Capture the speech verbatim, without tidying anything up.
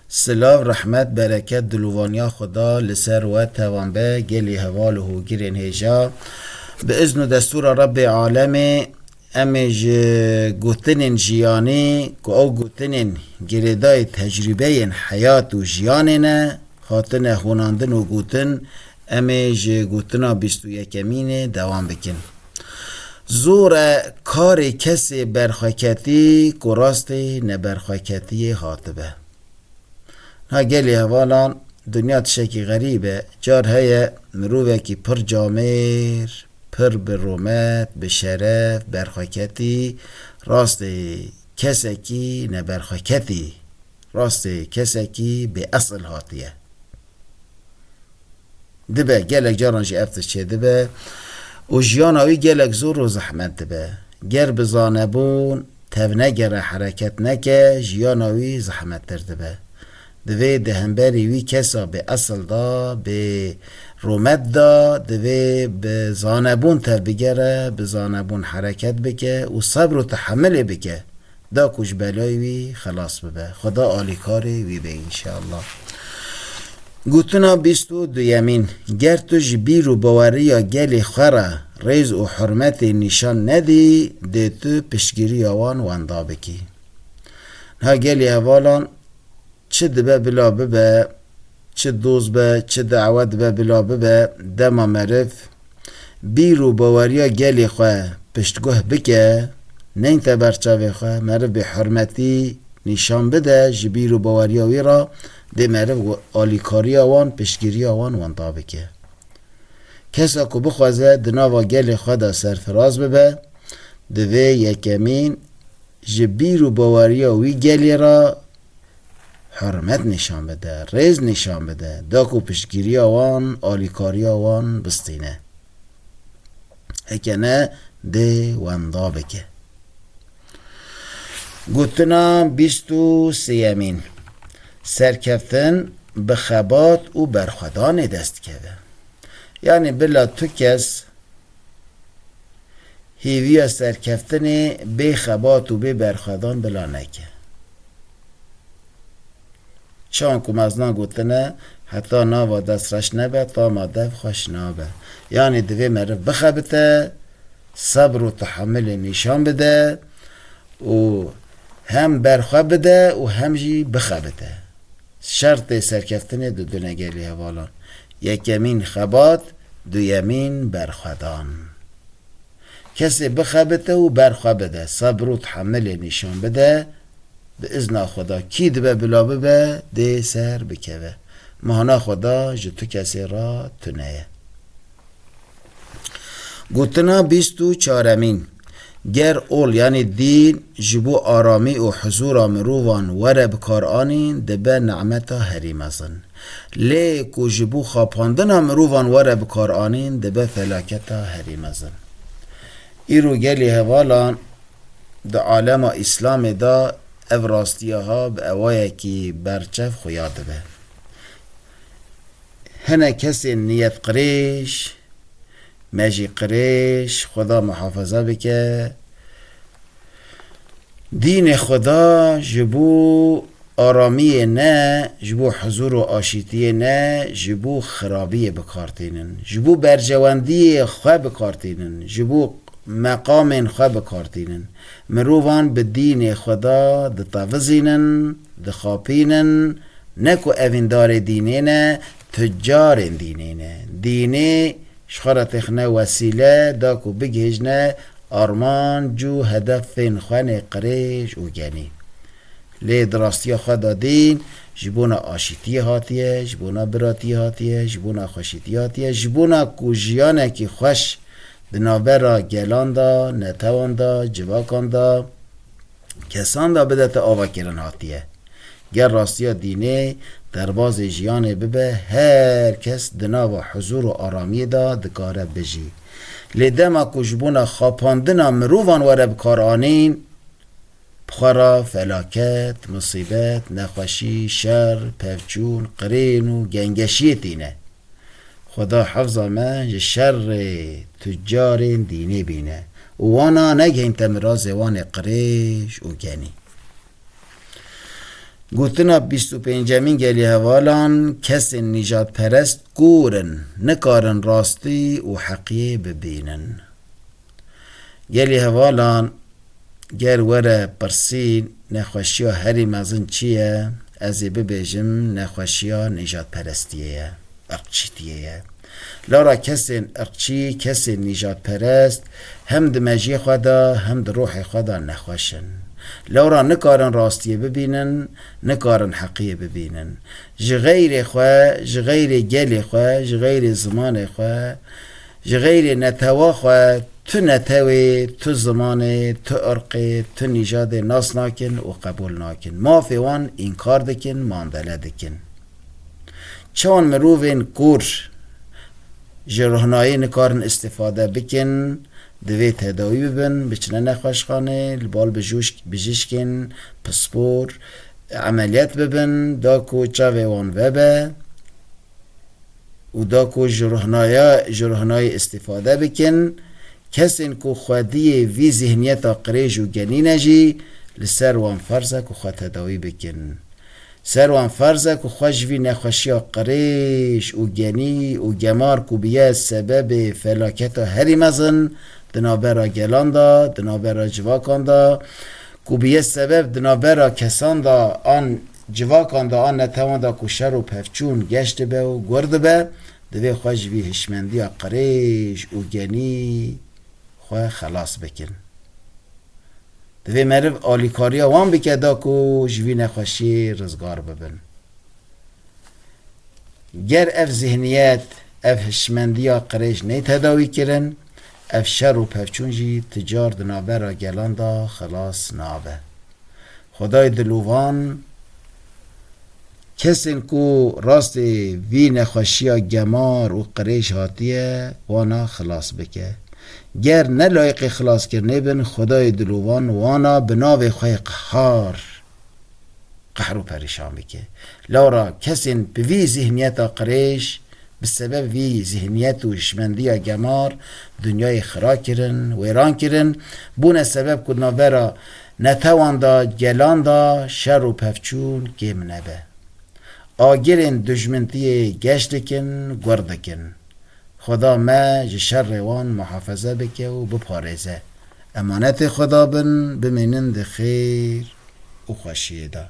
Silav, rehmet, bereket, dilovaniya Xweda li ser we tevan be, gelî heval û hogirên hêja. Bi izn û destûra Rebbê Alemê, em ê ji gotinên jiyanî, ku ew gotinên girêdayî tecrûbeyên heyat û jiyanê ne, hatine hûnandin û gotin, em ê ji gotina bîst û yekemînê dewam bikin. Zor e karê kesê berxweketî ku rastê neberxweketiyê hatibe. Ha gelê hevalan, dinya tiştekî xerîb e. Car heye mirovekî pir camêr, pir bi rûmet, bi şeref, berxweketî, rastê kesekî neberxweketî, rastê kesekî bêesil hatiye. Dibe, gelek caran jî ev tişt çêdibe û jiyana wî gelek zor û zehmet dibe. Ger bi zanebûn tevnegere, hereket neke, jiyana wî zehmettir dibe. Divê di hemberî wî kesa bêesil de, bê rûmet de, divê bi zanebûn tevbigere, bi zanebûn hereket bike û sebr û tehemilê bike. Da ku ji belayê wî xelas bibe. Xweda alîkarê wî be înşeallah. Gotina bîst û duyemîn, ger tu ji bîr û baweriya gelê xwe re rêz û hurmetê nîşan nedî, dê tu piştgiriya wan wenda bikî. Niha gelê hevalan, çi dibe bila bibe, çi doz be, çi dawet be bila bibe, dema meriv bîr û baweriya gelê xwe piştguh bike, neyte ber çavê xwe, meriv bêhurmetî nîşan bide ji bîr û baweriya wî re, dê meriv alîkariya wan, piştgiriya wan wenda bike. Kesa ku bixwaze di nava gelê xwe de serfiraz bibe, divê yekemîn ji bîr û baweriya wî gelê re hurmet nîşan bide, rêz nîşan bide, da ku piştgiriya wan, alîkariya wan bistîne. Heke ne, dê wenda bike. Gotina bîst û sêyemîn, serkeftin bi xebat û berxwedanê dest dikeve. Yanî bila tu kes hêviya serkeftinê bê xebat û bê berxwedan bila neke. Çawan ku meznan gotine, heta nava dest reş nebe, tama dev xweş nabe. Yanî divê meriv bixebite, sebr û tehemilê nîşan bide û hem berxwe bide û hem jî bixebite. Şertê serkeftinê di dune gelî hevalan. Yekemîn xebat, duyemîn berxwedan. Kesê bixebite û berxwe bide, sebr û tehemilê nîşan bide, bi izna Xweda kî dibe bila bibe, dê ser bikeve. Mahna Xweda ji tu kesê re tune ye. Gotina bîst û çaremîn. Ger ol, yanî dîn, ji bo aramî û huzura mirovan were bikaranîn, dibe nemeta herî mezin. Lê ku ji bo xapandina mirovan were bikaranîn, dibe felaketa herî mezin. Îro gelî hevalan di alema Îslamê de ev rastiya ha bi ewayekî berçev xuya dibe. Hinek kesên niyet qirêj, me jî qirêj, Xweda muhafaza bike. Dînê Xweda ji bo aramiyê ne, ji bo huzur û aşîtiyê ne, ji bo xirabiyê bi kar tînin. Ji bo berjewendiyê xwe bi kar tînin. Ji bo meqamên xwe bi kar tînin. Mirovan bi dînê Xweda ditevizînin, dixapînin, ne ku evîndarê dînê ne, tucarên dînê ne. Dînê ji xwe re têxine wesîle, da ku bigihîjne armanc û hedefên xwe nê qirêj û genî. Lê di rastiya xwe de dîn ji bona aşîtiyê hatiye, ji bona biratiyê hatiye, ji bona xweşîtiyê hatiye, ji bona ku jiyanekî xweş di navbera gelan de, netewan de, civakan de, kesan de bidete avakirin hatiye. Ger rastiya dînê derbazê jiyanê bibe, her kes di nava huzur û aramiyê de dikare bijî. Lê dema ku ji bona xapandina mirovan were bikaranîn, bi xwe re felaket, misîbet, nexweşî, şer, pevçûn, qirên û gengeşiyê tîne. Xweda hefza me ji şerê tucarên dînê bîne û wana negihînte mirazê wan ê qirêj û genî. Gotina bîst û pêncemîn gelî hevalan, kesên nîjadperest kûr in, nikarin rastî û heqiyê bibînin. Gelî hevalan, ger were pirsî nexweşiya herî mezin çi ye, ez ê bibêjim nexweşiya nîjadperestiyê ye, irqçîtiyê ye. Lewra kesên irqçî, kesên nîjadperest hem di mejiyê xwe de hem di ruhê xwe de nexweş in. Lewra nikarin rastiyê bibînin, nikarin heqiyê bibînin. Ji xeyrê xwe, ji xeyrê gelê xwe, ji xeyrê zimanê xwe, ji xeyrê netewa xwe tu netewê, tu zimanê, tu irqê, tu nîjadê nas nakin û qebûl nakin. Mafê wan înkar dikin, mandele dikin. Çawan mirovên kûr ji rohnayê nikarin îstîfade bikin, divê tedawî bibin, biçine nexweşxanê, li bal bijûşk-, bijîşkên pispor emeliyat bibin, da ku çavê wan vebe û da ku ji rohnaya, ji rohnayê îstîfade bikin. Kesên ku xwediyê vî zihniyeta qirêj û genî ne jî, li ser wan ferz e ku xwe tedawî bikin. Ser wan ferz e ku xwe ji vî nexweşiya qirêj û genî û gemar ku bûye sebebê felaketa herî mezin di navbera gelan de, di navbera civakan de, ku bûye sebeb di navbera kesan de an civakan de an netewan de ku şer û pevçûn geş dibe û gur dibe, divê xwe ji vî hişmendiya qirêj û genî xwe xelas bikin. Divê meriv alîkariya wan bike da ku ji vî nexweşiyê rizgar bibin. Ger ev zihniyet, ev hişmendiya qirêj neyê tedawî kirin, ev şer û pevçûn jî ti car di navbera gelan de xilas nabe. Xwedayê dilovan, kesên ku rastê vî nexweşiya gemar û qirêj hatiye, wana xilas bike. Ger ne layiqê xilaskirinê bin, Xwedayê dilovan wana bi navê xwe yê qehar qehr û perîşan bike. Lewra kesên bi vî zihniyeta qirêj, bi sebeb vî zihniyet û hişmendiya gemar dinyayê xira kirin, wêran kirin, bûne sebeb ku di navbera netewan de, gelan de şer û pevçûn kêm nebe. Agirên dijmintiyê geş dikin, gur dikin. Xweda me ji şerê wan muhafaze bike û biparêze. Emanetê Xweda bin, bimînin di xêr û xweşiyê de.